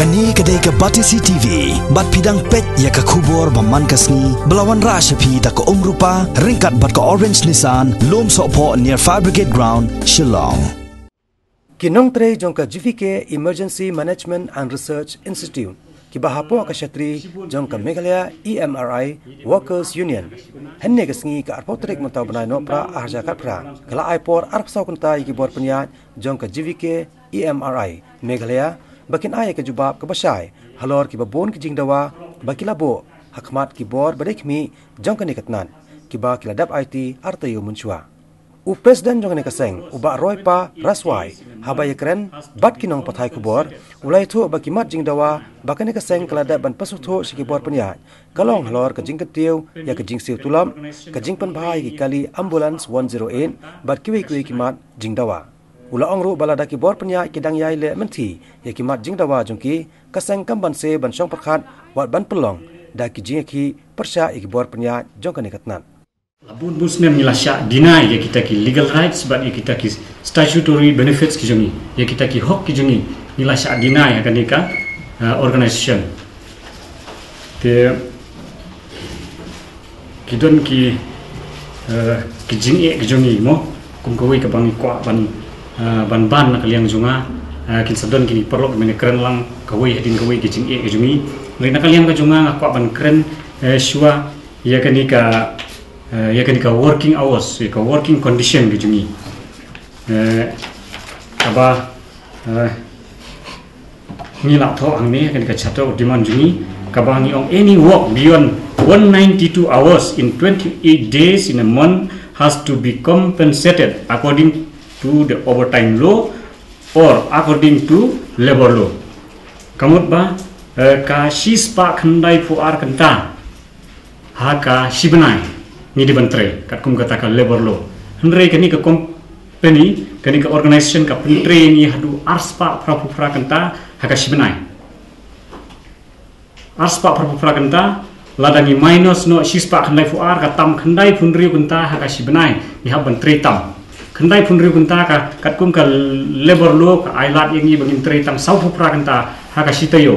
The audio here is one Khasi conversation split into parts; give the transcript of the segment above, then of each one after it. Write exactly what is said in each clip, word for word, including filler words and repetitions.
Kane ka dei ka Batesi T V, bad phi dang peit ïa ka khubor ba man ka sngi, ba la wanrah sha phi da ka Umrupa, ryngkat bad ka Orange Nissan, Lum Sohphoh near Fire Brigade Ground, Shillong. Ki nongtrei jong ka G V K Emergency Management and Research Institute, kiba hapoh ka shatri jong ka Meghalaya E M R I Workers Union, hynne ka sngi ka arphew tarik mynta u bnai Nohprah arhajar khatphra, ka la ai por arphew saw kynta ïa ki bor pynïaid jong ka G V K E M R I Meghalaya ba kin ai ïa ka jubab kaba shai halor kiba bun ki jingdawa ba ki la buh ha khmat ki bor ba dei khmih jong kane ka tnat, kiba ki la dep aiti ar taïew mynshuwa. U President jong kane ka seng, u Bah Roypa Raswai, haba ïakren bad ki nongpathai khubor, u la ïathuh ba ki mat jingdawa ba kane ka seng ka la dep ban pynsngewthuh sha ki bor pynïaid, ka long halor ka jingkyntiew ïa ka jingsiew tulop, ka jingpynbha ïa ki kali Ambulance one zero eight, bad kiwei kiwei ki mat jingdawa. U la ong ruh ba lada ki bor pynïaid ki dang ïai leh mynthi ïa ki mat jingdawa jong ki, ka seng kam banse ban shong pyrkhat wat ban pynlong da ki jingïakhih pyrshah ïa ki bor pynïaid jong kane ka tnat. La bun bun snem ngi la shah deny ïa kita ki legal rights bad ïa kita ki statutory benefits ki jong ngi, ïa kita ki hok ki jong ngi, ngi la shah deny ha kane ka, uh, organization. Te ki don ki, uh, ki jingeh ki jong ngi mo, kum kawei kaba ngi kwah ban, uh, ban ban na ka liang jong nga, uh, kin sa don kine ki paralok ba ngi kren lang, kawei hadien kawei ki jingeh ki jong ngi. Hynrei na ka liang ka jong nga nga kwah ban kren, uh, shuwa ïa kane ka, uh, ïa kane ka working hours, ïa ka working condition ki jong ngi. Uh, kaba, uh, ngi la thoh hangne kane ka charter of demand jong ngi, kaba ngi ong any work beyond one ninety-two hours in twenty-eight days in a month has to be compensated according to the overtime law or according to labor law. Ka mut ba, eh, ka shispah khyndaiphew ar kynta ha ka shibnai ngi dei ban trei, katkum kata ka labor law. Hynrei kane ka company, kane ka organization ka pyntrei ngi haduh arspah phraphew phra kynta ha ka shibnai. Arspah phraphew phra kynta, lada ngi minus noh shispah khyndaiphew ar, ka tam khyndaiphew hynriew kynta ha ka shibnai ngi hap ban trei tam. Khyndaiphew hynriew kynta ka, katkum ka labor law ka ai lad ïa ngi ba ngin trei tang sawphew phra kynta ha ka shi taïew.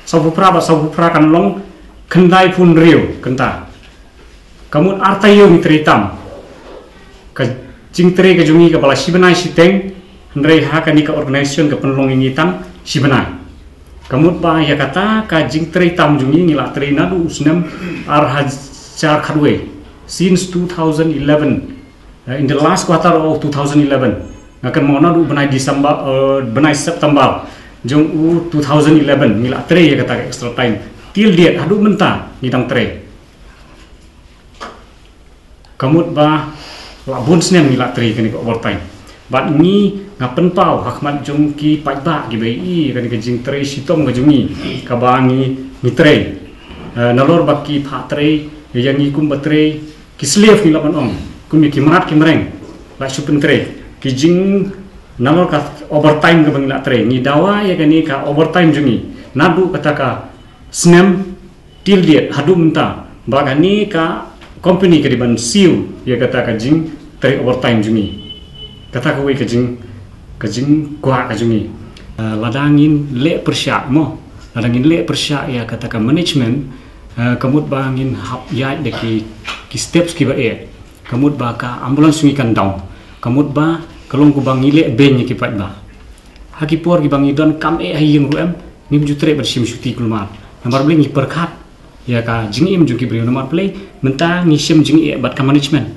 Sawphew phra bad sawphew phra kan long khyndaiphew hynriew kynta. Ka mut ar taïew ngi trei tam. Ka jingtrei ka jong ngi kaba la shibnai shiteng, hynrei ha kane ka organization ka pynlong ïa ngi tang shibnai. Ka mut ba ïa kata ka jingtrei tam jong ngi ngi la trei naduh u snem ar hajar khatwei, since two thousand eleven. Uh, in the last quarter of two thousand eleven, nga kynmaw naduh bnai December, uh, bnai September jong u two thousand eleven ngi la trei ïa kata ka extra time. Till date haduh mynta ngi dang trei. Ka mut ba la bun snem ngi la trei kane ka overtime. Bad ngi, nga pynpaw ha khmat jong ki paidbah kiba ïohi ïa kane ka jingtrei shitom ka jong ngi, kaba ngi, ngi trei. Uh, nalor ba ki phah trei ïa ngi kum ba trei, ki slave ngi lah ban ong, kum ïa ki mrad ki mreng, la shu pyntrei. Ki jing, nalor ka overtime kaba ngi la trei, ngi dawa ïa kane ka overtime jong ngi naduh kata ka snem till date haduh mynta, ba kane ka company ka dei ban siew ïa kata ka jingtrei overtime jong ngi. Kata kawei ka jing, ka jingkwah ka jong ngi. Uh, lada ngin leh pyrshah mo, lada ngin leh pyrshah ïa kata ka management, uh, ka mut ba ngin hap ïaid da ki, ki steps kiba eh. Ka mut ba ka ambulance ngi kan down. Ka mut ba ka long kumba ngi leh beiñ ïa ki paidbah. Ha ki por kiba ngi don kam eh ha ïing ruh em, ngim ju treh ban shim shuti kulmar. Namar balei? Ngi pyrkhat ïa ka jingim jong ki briew, namar balei? Mynta ngi shim jingeh bad ka management.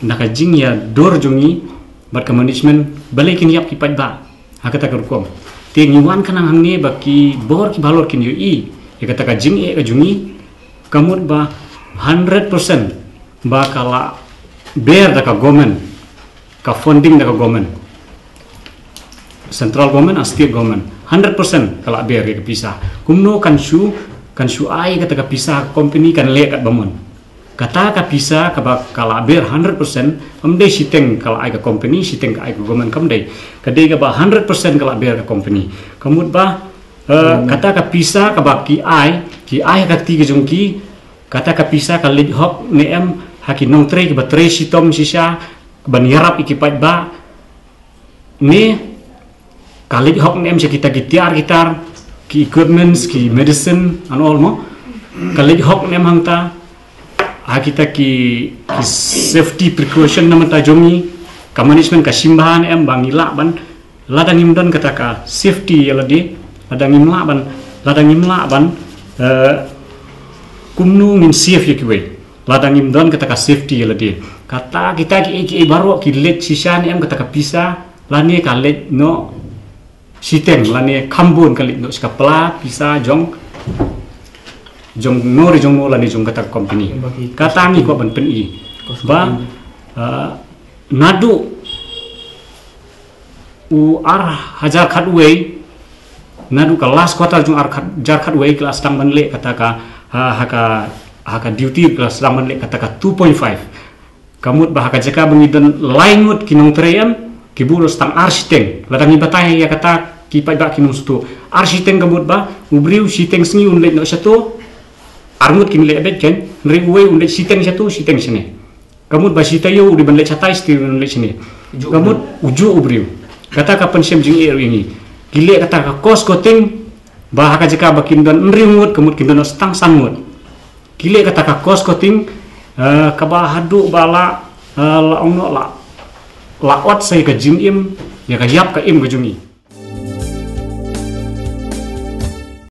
Na ka jingïadur jong ngi bad ka management, balei kin ïap ki paidbah ha kata ka rukom? Te ngi wan khnang hangne ba ki bor ki halor kin ïohi ïa kata ka jingeh ka jong ngi. Ka mut ba hundred percent ba ka la ber da ka government, ka funding da ka government, central government and state government, hundred percent ka la ber ïa ka pisa. Kumno kan shu, kan shu ai kata ka pisa ha ka company kan leh katba mon? Kata ka pisa kaba ka la ber hundred percent, kam dei shiteng ka la ai ka company, shiteng ka ai ka government, kam dei. Ka dei kaba hundred percent ka la ber ka company. Ka mut ba, eh, kata ka pisa kaba ki ai, ki ai ha ka kti ka jong ki, kata ka pisa ka leit hok ne em ha ki nongtrei kiba trei shitom shisha ban ïarap ïa ki paidbah, ne ka leit hok ne em sha kita ki tiar ki tar ki equipments, ki medicine and all mo. Ka leit hok ne em hangta, ha kita ki, ki safety precaution na mynta jong ngi, ka management ka shim bha ne em ba ngi lah ban, lada ngim don kata ka safety ïa lade, lada ngim lah ban, lada ngim lah ban, eh, kumno ngin safe ïa kiwei. Lada ngim don kata ka safety ïa lade. Kata kita ki, ki, ki baroh ki leit shisha ne em kata ka pisa, lane ka leit noh shiteng, lane kham bun ka leit noh sha ka pla pisa jong, jong no re jong no lane jong kata ka company. Kata ngi kwah ban pyni. Ba, uh, naduh u ar hajar khatwei, naduh ka last quarter jong ar hajar khatwei ki la sdang ban leh kata ka, ha, ha ka, ha ka duty ki la sdang ban leh kata ka two point five. Ka mut ba ha ka jaka ba ngi don lai ngut ki nongtrei em, ki buh noh tang ar shiteng. Lada ngi batai ïa kata ki paidbah ki nongsutu. Ar shiteng ka mut ba, u briew shiteng sngi un leit noh shato, ar ngut kin leh beit kan, hynrei uwei un leit shiteng shato, shiteng shane. Ka mut ba shi taïew u dei ban leit shatai, shi taïew un leit shane. Ka mut u juh u briew. Kata ka pynshim jingeh ruh ïa ngi. Ki leh kata ka cost cutting, ba ha ka jaka ba kin don hynriew ngut, ka mut kin don tang san ngut. Ki leh kata ka cost cutting, eh, kaba haduh ba la, eh, la ong noh la, la ot sa ïa ka jingim, ïa ka ïap ka im ka jong ngi.